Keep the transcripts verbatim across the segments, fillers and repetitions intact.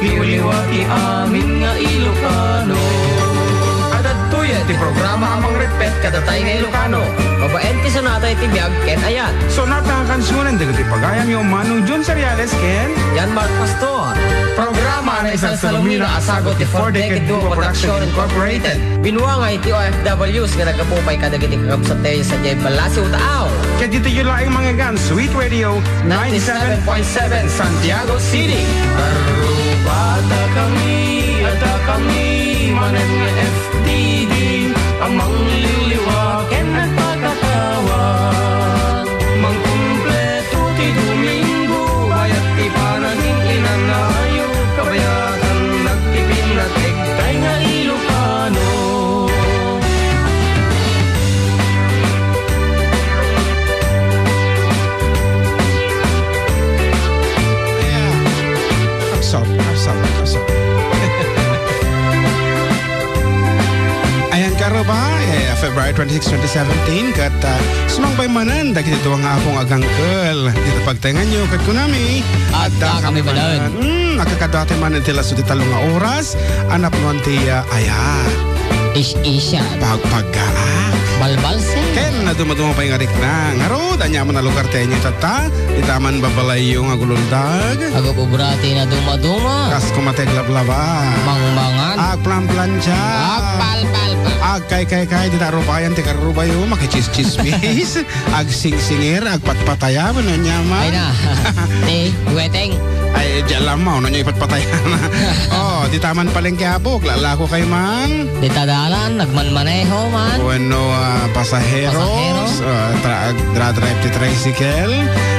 Liwliwa ti amin nga Ilocano. Adda daytoy ti programa a mangreppet kadatayo nga Ilocano. Babaen ti sonata iti biag ken ayat. Sonata a kansionen dagiti pagayamyo, Manong John Seriales ken John Mark Pastor. Programa a naisalsalumina a sagut ti Four Decade Duo Production Incorporated. Binuangay ti O F Ws nga naggapu pay kadagiti kakabsattayo sadiay Balasiw, Taaw. Ket ditoy laeng mangngegana, Sweet Radio ninety-seven point seven, Santiago City. Arubatakami, adda kami manen nga F D D a mangliwliwa ken nagpakatawag. Mangkumpleto ti Domingo, bayat ti panagin-inanayo, kabayatan nagpipinnatek tay nga Ilocano. Kapsap, kapsap, kapsap. Ayan, karuba, eh, February twenty-six, twenty seventeen, ket, ah, sumangpay manen dagiti dua nga apo nga agangkel. Dita pagtaenganyo, ket kunami, adda kami manen. Hmm, agkakadua ti manen ti laso ti tallo nga oras, a napnoan ti, ah, ayat. Is-isya. Pagpaggaak. Balbalsem. Ken nadumaduma pay nga rikna. Ngarud, aniaman a lugar ti inyo tatta? Ita man babalayyo nga agululdag. Agub-ubra ti nadumaduma. Kas kumateg lablaba. Mangmangan. Agplanplancha. Agpalpalpal. Agkaykay-kay, dita rubayan ti karubayo, makichischismis. Agsingsingir, agpatpataya, wenno aniaman. Ay na. Ti, weteng. Ay, di alam mo, no, ipatpataya na. Oh, dita man palengke, apo, aglalako kay man. Dita dalan, nagmanmaneho man. Wenno, ah, pasaheros, Pasaheros. Ah, tra-, agdra-drive ti tricycle.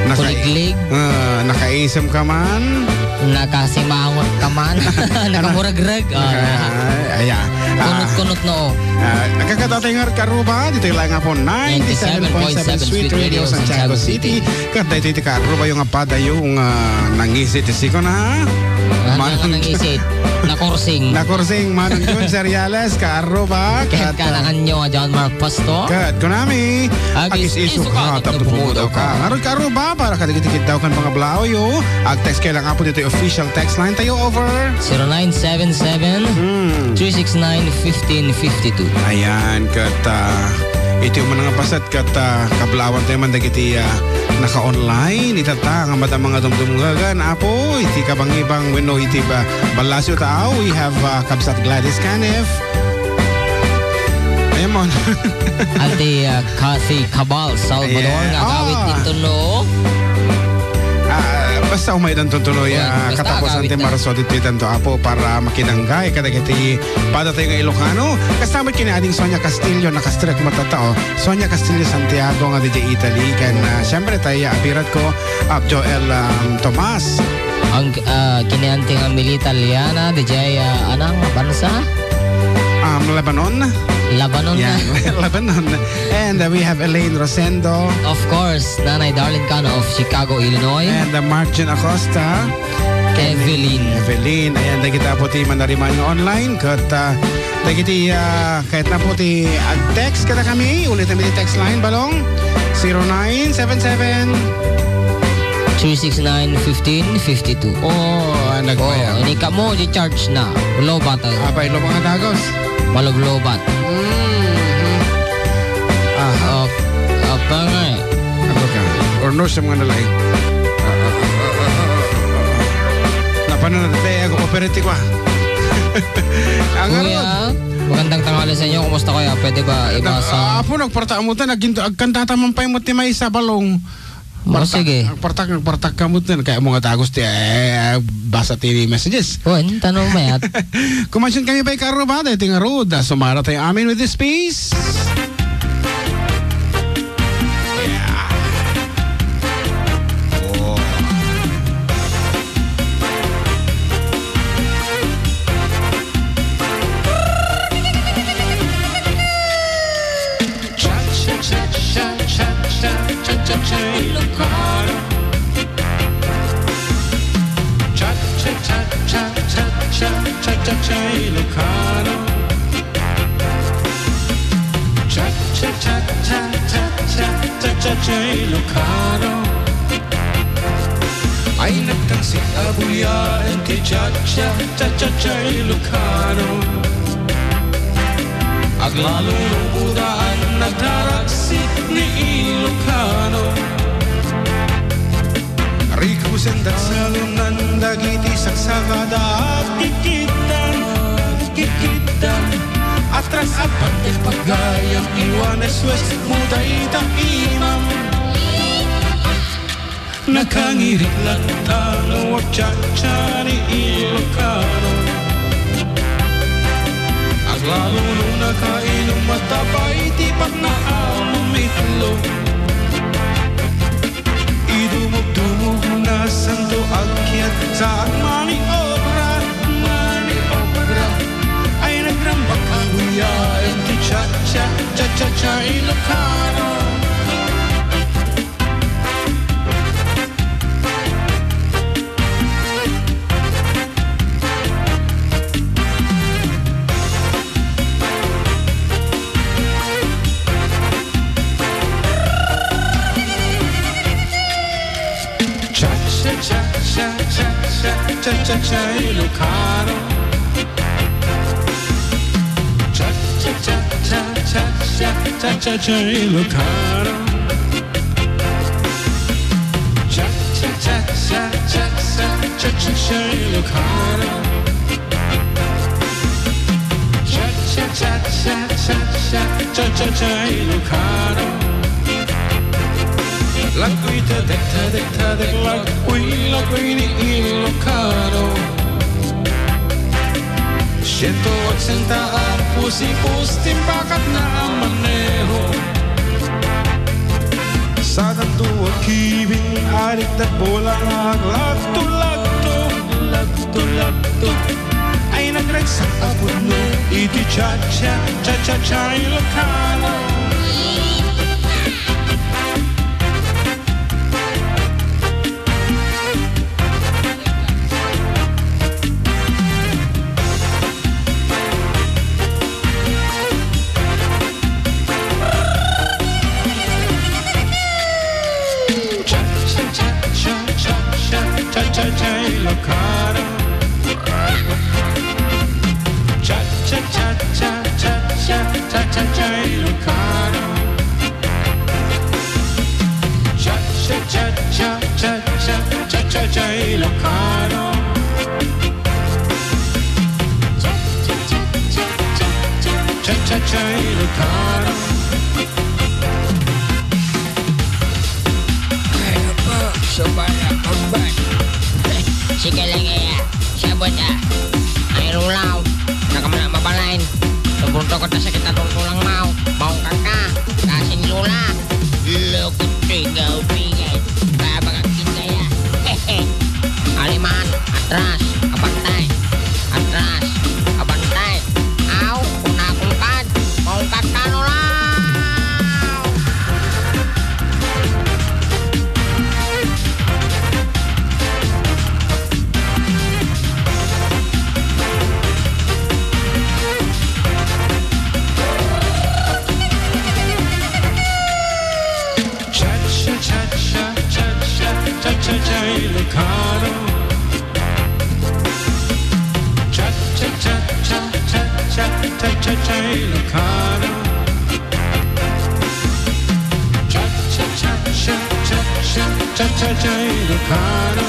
Naka-, Kuliglig. Ah, nakaisem ka man. Nakasimangot ka man. Nakamuregreg. Ah. Naka-, ay, ayan. Ah. Kunot-kunot no. Ah, agkakadua ti ngarud, karuba, ditoy laeng nga apo, ninety-seven point seven Sweet Radio, Santiago City. Ket daytoy ti karubayo nga padayo nga nangisit ti sikon, ha? Ah, Manong nga nangisit. Nakursing. Nakursing, Manong Jun Seriales, karuba, ket, ket ah, kanakanyo nga John Mark Pastor. Ket kunami, agis-isuka tapno pumudaw ka. Ngarud, karuba, para kadagiti kiddaw ken pangablaawyo, agtext kayo lang, apo, ditoy official text line tayo over zero nine seven seven, Hmm. three six nine, fifteen fifty-two. Ayan, ket, ah, iti umuna nga paset, ket, ah, kablaawan tayo man dagiti, ah, naka-online. Itatta nga madama nga dumdumngegan, apo, iti kabangibang wenno iti ba-, Balasiw, Taaw, we have, ah, Kabsat Gladys Canef. Ayan mo. Ati, ah, Kathy Cabal, Salvador, Ayan. nga agawid Ah. dito, no? Ah, basta umay dan tuntuloy, Ayan, ah, basta katapusan agawid ti na. Marso ditoy tanto, apo, para makidanggay kadagiti padatayo nga Ilocano. Kasta met ken ni Ading Sonia Castillo, nakastrek mo tatta, oh. Sonia Castillo Santiago nga diay Italy, ken, ah, siyempre, tay, ah, abirat ko, ah, Joel, um, Tomas. Ang, ah, kinianting Amelia Italiana, diay, ah, anang bansa? Um, Lebanon? Lebanon Yeah, na. Lebanon. And, uh, we have Elaine Rosendo. Of course, Nanay Darlene Cano of Chicago, Illinois. And, uh, Martin Acosta. Evelyn. Evelyn. Ayan, dagita po ti manariman nga online. Ket, uh, dagiti, uh, kahit na po ti ag-text kadakami, ulit kami ti text line, Balong. Zero nine seven seven. Three six nine, fifteen fifty-two. Oh, ah, nagbayad. Oh, ini kamo, di charge na. Lobat, ah. Apay, lobat nga dagos. Malublobat. Mm-hmm. Ah. Ap-, apa nga eh? Apa ka? Or no, sa mga nalaing. Napano na tayo, ako, operate ko, ah. Ang Kuya, ano? Magandang tanghali sa inyo. Kumusta kayo? Pwede ba Nag-, ibasa? Ah, apo, nagparta mo ta, naging, agkantata man pa yung ti may sa Balong. Oh, Partak, sige. Partak, partak ka mo din. Kaya mo nga tagos ti, eh, basa ti messages. Oh, ano tanong mo yan? Kumansyon kami ba ikaruba? Dahil tingarod, ah, sumara tayo amin with this piece. Yeah. Oh. Cha-cha-cha-cha-cha-cha-cha-cha Ilocano. Cha-cha-cha-cha-cha-cha-cha-cha Ilocano. Cha-cha-cha-cha-cha-cha-cha-cha Ilocano. Ay nagtangsit a buyaen ti Cha-cha, Cha-cha-cha Ilocano. Aglalulubudan, nagtaraksit ni Ilocano. Rikusen da salunan dagiti saksakada, kitkitdan, kitkitdan. Atras a pagdek pagayam, iwan eswes, mudayta imam. Nakangirit latta no agcha-cha ni Ilocano. Aglalo no nakainum, matapay ti patna a mamitlo. Idumugdumog na santo agkiat, saak maniobra, maniobra. Ay nagrambak a buyaen ti cha-cha, cha-cha-cha Ilocano. Cha-cha-cha, cha-cha-cha, cha-cha-cha Ilocano. Cha-cha-cha, cha-cha-cha, cha-cha-cha Ilocano. Cha-cha-cha, cha-cha-cha, cha-cha-cha Ilocano. Cha-cha-cha, cha-cha-cha, cha-cha-cha Ilocano. Lagui tadek, tadek, tadek, lagui, lagui ni Ilocano. Siento otsenta a pusipus ti impakatna a maneho. Sadanto a kibing, adik ket bola nga aglagto-lagto, lagto-lagto. Ay nagragsak a pudno iti cha-cha, cha-cha-cha Ilocano. Cha-cha-cha, Ilocano. Cha-cha-cha, cha-cha-cha, cha-cha-cha Ilocano. Cha-cha-cha, cha-cha-cha, cha-cha-cha Ilocano. Cha-cha-cha, cha-cha-cha Ilocano. Ay, apo, subaya, pagbat. Sige lang kaya. Siya buta. Ay, rulaw. Nakamalak mabalin. Tungkol-tungkol ta sakit na tungkol ang mau. Mau kaka. Kasin lula. Loko, tigaw, bigay. Babagak, singkaya. Aliman, atras, abantay. Atras, abantay. Aw, kunakungkat. Maungkat ka, lula. Cha-cha-cha-cha, cha-cha-cha-cha Ilocano. Cha-cha-cha-cha-cha-cha-cha Ilocano. Cha-cha-cha-cha-cha-cha-cha Ilocano.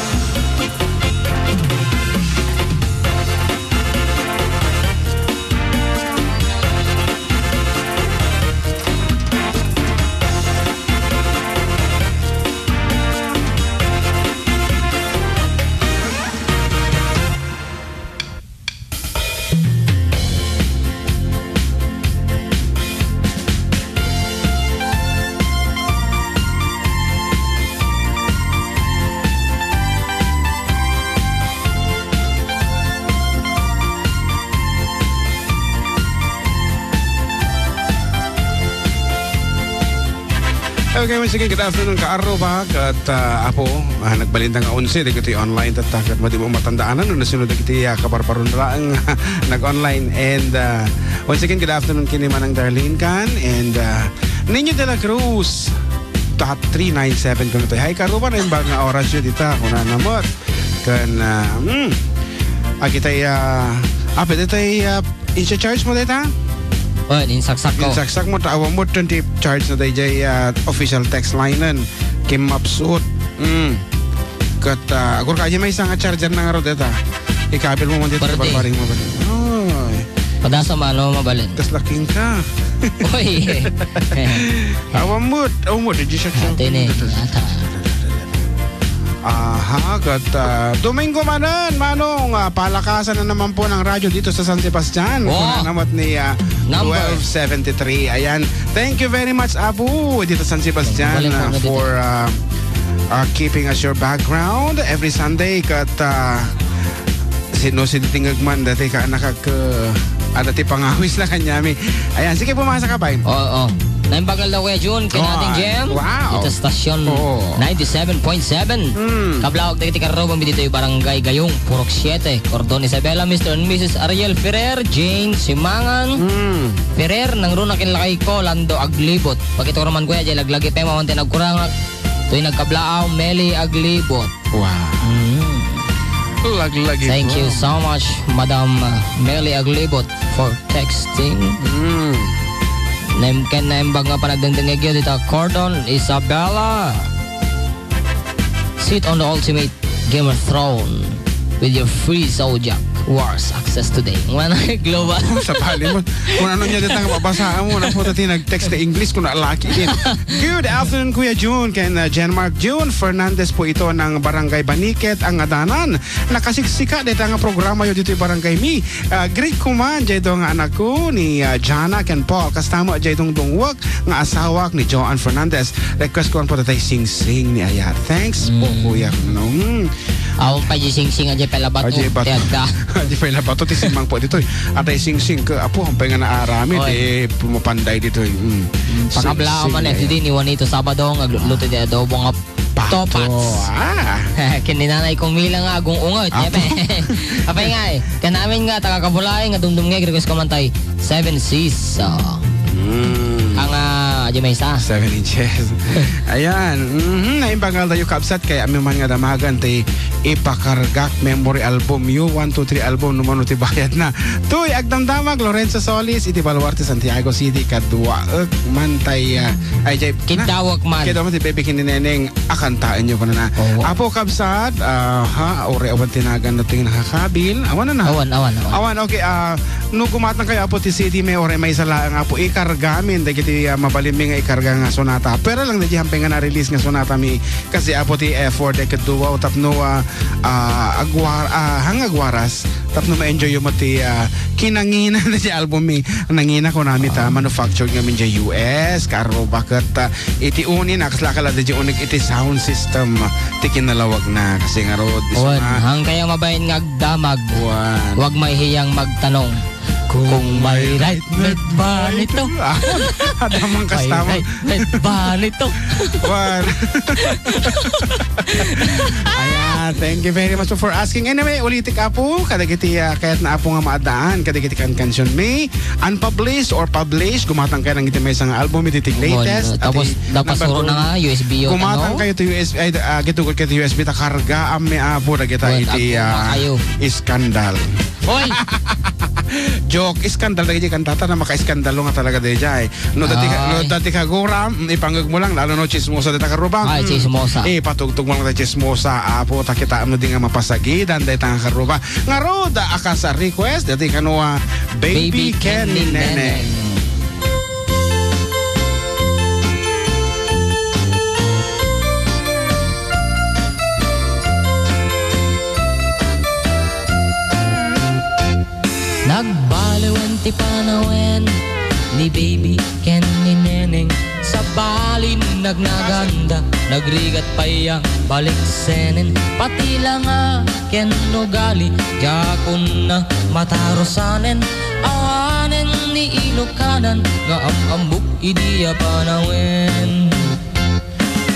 Okay, once again, good afternoon, kaarruba, ket, ah, apo, ah, nagbalinda nga onse, dagiti online tatta, ket madi mo matandaanan, no, nasunod dagiti, ah, kabarbaron laeng nag-online. And, ah, once again, good afternoon, kini Manang Darlene Can, and, ah, Nino de la Cruz. dot three nine seven kuno tayo. Hay, karuba, naimbag nga orasyo dita, kunana met. Ken, ah, mm, agitay, ah, apay, itay, ah, in-charge mo dita? Wen, insaksakko. Insaksakmo, ta awan met ti charge na dayjay, ah, official text line-en. Kimmapsut. Mm. Ket, ah, agur ka, adi maysa nga charger na ngarud dita. Ikabil mo man dita, barbaring mo ba? Oy. Padasa mano mabalin. Kas laking ka. Oy. Awan met, awan met, di siya. Ate ni, ata. Aha, ket, ah, Domingo manen, Manong, ah, palakasan na naman po ng radyo dito sa San Sebastian. Oh. Kuna naman ni, ah, Number. Twelve seventy-three. Ayan. Thank you very much, Abu, dito San Sebastian, Balik ah, mo dito. For, ah, ah, keeping us your background every Sunday. Ket, ah, sino, sino tingag man, dati ka anak ag, ah, adda ti pangawis na kanyami. Ayan, sige, pumasa ka, bay. Oo. Naimbag nga aldaw, Kuya Jun, ken Ate Jem. Wow. Dito sa stasyon Oo. ninety-seven point seven. Mm. Kablawag dagiti karrubam ditoy Barangay Gayong, Purok siete, Cordon Isabela, Mister and Missus Ariel Ferrer, Jane Simangan Mm. Ferrer, nangruna ken lakayko, Lando Aglibot. Pakitoro man, Kuya, jay laglagi pay mawan ti nagkurangak. Toy nagkablaaw, Meli Aglibot. Wow. Mm. Laglagi Thank you po. So much, Madam, uh, Meli Aglibot, for texting. Mm. Naim-, ken naimbag nga panagdengdengngegyo dita Cordon Isabela. Sit on the ultimate gamer throne with your free Zodiac Wars access today. Ngana, global. Oh, sa pali mo. Kung ano niya ditang mabasa mo, na po tati nag-text na English, kung nalaki din. Good afternoon, Kuya Jun, ken, uh, Jen Mark. Jun Fernandez po ito ng Barangay Baniket, ang Adanan. Nakasiksika dita nga programa yo ditoy barangay mi. Ah, greet ko man, jay do nga anak ko ni, ah, Jana ken Paul. Kasta mo, jay dungdungwek nga asawak ni Joan Fernandez. Request ko po tatay Singsing ni Ayat. Thanks po, Mm. kuya. No? Mm. Awan pa di Singsing, ajay pala bato. Ajay bato. Ti adda. Ajay pala bato, ti simang po ditoy. Atay Singsing, ke, apo, ang pay nga naaramid, Oy. eh, pumapanday ditoy. Mm. Mm, pakablaan Singsing, man, eh. F D ni Juanito Sabado, nga luto di adobo nga Pato. Topats. Ah. Ken ni Nanay Kong Mila nga agung-unget. Apo. Apay nga eh. Kanamin nga, taga Kabulay, nga dumdumngeg, request ko man tay Seven Seas. So, Mm. ang, ah, adi maysa. Seven inches. Ayan. Mhm. Naimbag nga aldaw yo, kabsat, kay amin man nga damagan ti ipakargak memory album yo, one, two, three album, no mano ti bayad na. Tuy, agdamdamag, Lorenzo Solis, iti Baluarte, Santiago City, kaduaek man tay, ah, ay, jay, Kiddawek man. Kiddawek man ti baby ken ni Neneng. Akantaen yo kunana. Oo. Apo kabsat, ah, ha, ore awan ti nagan no ti nakakabil. Awan na. Awan, awan, awan. Awan, okay, ah, no gumatang kayo, Apo, ti C D mi, ore maysa laeng, Apo, ikargamin dagiti, ah, mabalinmi nga ikarga nga sonata. Pero lang dagiti hampay nga na-release nga sonata mi, kasi, Apo, ti effort, eh, kaduaw tapno, ah, ah, agwar-, ah, hang agwaras, tapno ma-enjoy yo met ti, ah, kinangina dagiti album mi. Nangina kunami ta, Ah. manufactured ngamin diay U S, karuba ket, ah, iti unina, kasla kala di uneg iti sound system, ti kinalawagna, kasi ngarud, Wen, isuna. Hang kayo mabain nga agdamag, Wen. Wag mahihiyang magtanong, Kung kung may may right med ba nito? Ah, adda man kasta man. May right med ba nito? Wen. Ayan, thank you very much for asking. Anyway, ulitik, Apo, kadagiti, ah, kayatna, Apo, nga maadaan, kadagiti kankansion mi, unpublished or published, gumatang kayo nang iti maysa nga album, iti Wen, latest, tapos, iti tapos number suro two. Na nga, U S B yo, Gumatang ano? Kayo to U S B, ay, ah, gitugod kayo to U S B, ta karga, amin, Apo, dagita Wen, iti, aguma ah, kayo. Iskandal. Hoy! Joke, iskandal dagiti kantata na maka-iskandalo nga talaga dayjay. No, dati ka, no, Ay. Dati ka gura, mm, ipangeg mo lang, lalo no chismosa dita karuba. Ay, Mm. chismosa. Eh, patugtog mo lang ta chismosa, Apo, ta kitaem no di nga mapasagidan dayta nga karuba. Ngarud, a kas a request, dati kano, ah, Baby Baby Ken ni Ken ni Neneng. Neneng. Nagbaliwen ti panawen ni Baby ken ni Neneng. Sabali nagnaganda, nagrigat pay a baliksenen. Pati langa ken ugali, diakon a matarusanen. Awanen ni Ilokanan nga am-ammok idi a panawen.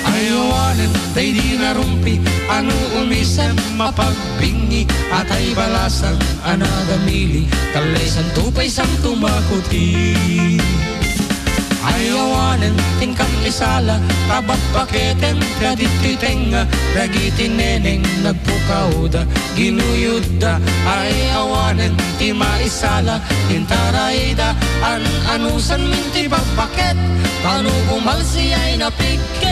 Ay awanen daydi narumpi a no umisem mapagbingi, atay balasan a nagamili, kallesanto pay santo makuti. Ay awanen ti inkam isala, ta babbaketem ta ditoy tengnga, dagiti neneng nagpukawda, ginuyodda. Ay awanen ti maisala, intarayda, an-anusanmin ti babbaket, tano bumalsi ay napigket.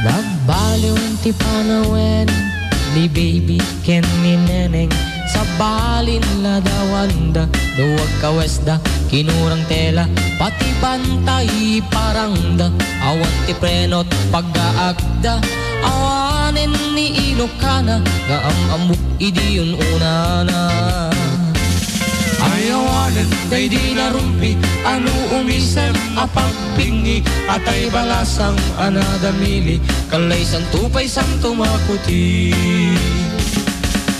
Nagbaliwen ti panawen ni baby ken ni neneng. Sabalin ladawanda, duag kawesda, kinurang tela, pati bantay parangda. Awan ti preno't paggaakda, awanen ni inukana, nga am-ammok idi un-unana. Ay awanen daydi narumpi, ano umisem a pagbingi, atay balasang a nadamili, kallaysanto pay santo makuti.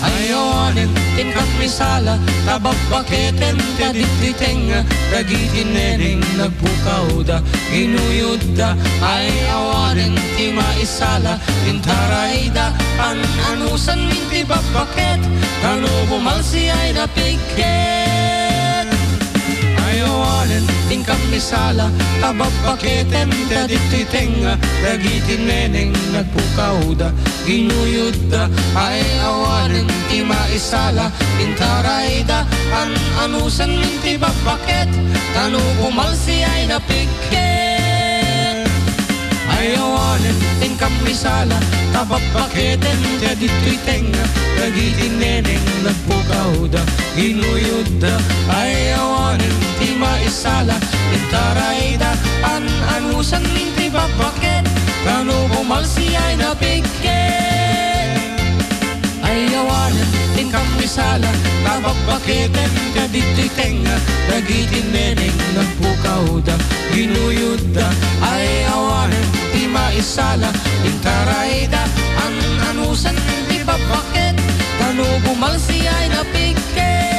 Ay awanen ti inkam isala, ta babbaketem ta ditoy tengnga, dagiti neneng nagpukawda, ginuyodda. Ay awanen ti maisala, intarayda, an-anusanmin ti babbaket, tano bumalsi ay napigket. Ay awanen ti inkam isala, ta babbaketem ta ditoy tengnga, dagiti neneng nagpukawda, ginuyodda. Ay awanen ti maisala, intarayda, an-anusanmin ti babbaket, tano bumalsi ay napigket. Ay awanen ti inkam isala, ta babbaketem ta ditoy tengnga, dagiti neneng nagpukawda, ginuyodda. Ay awanen ti maisala, intarayda, an-anusanmin ti babbaket, tano bumalsi ay napigket. Ay awanen ti inkam isala, ta babbaketem ta ditoy tengnga, dagiti neneng nagpukawda, ginuyodda. Ay awanen ti maisala, intarayda, an-anusanmin ti babbaket, tano bumalsi ay napigket.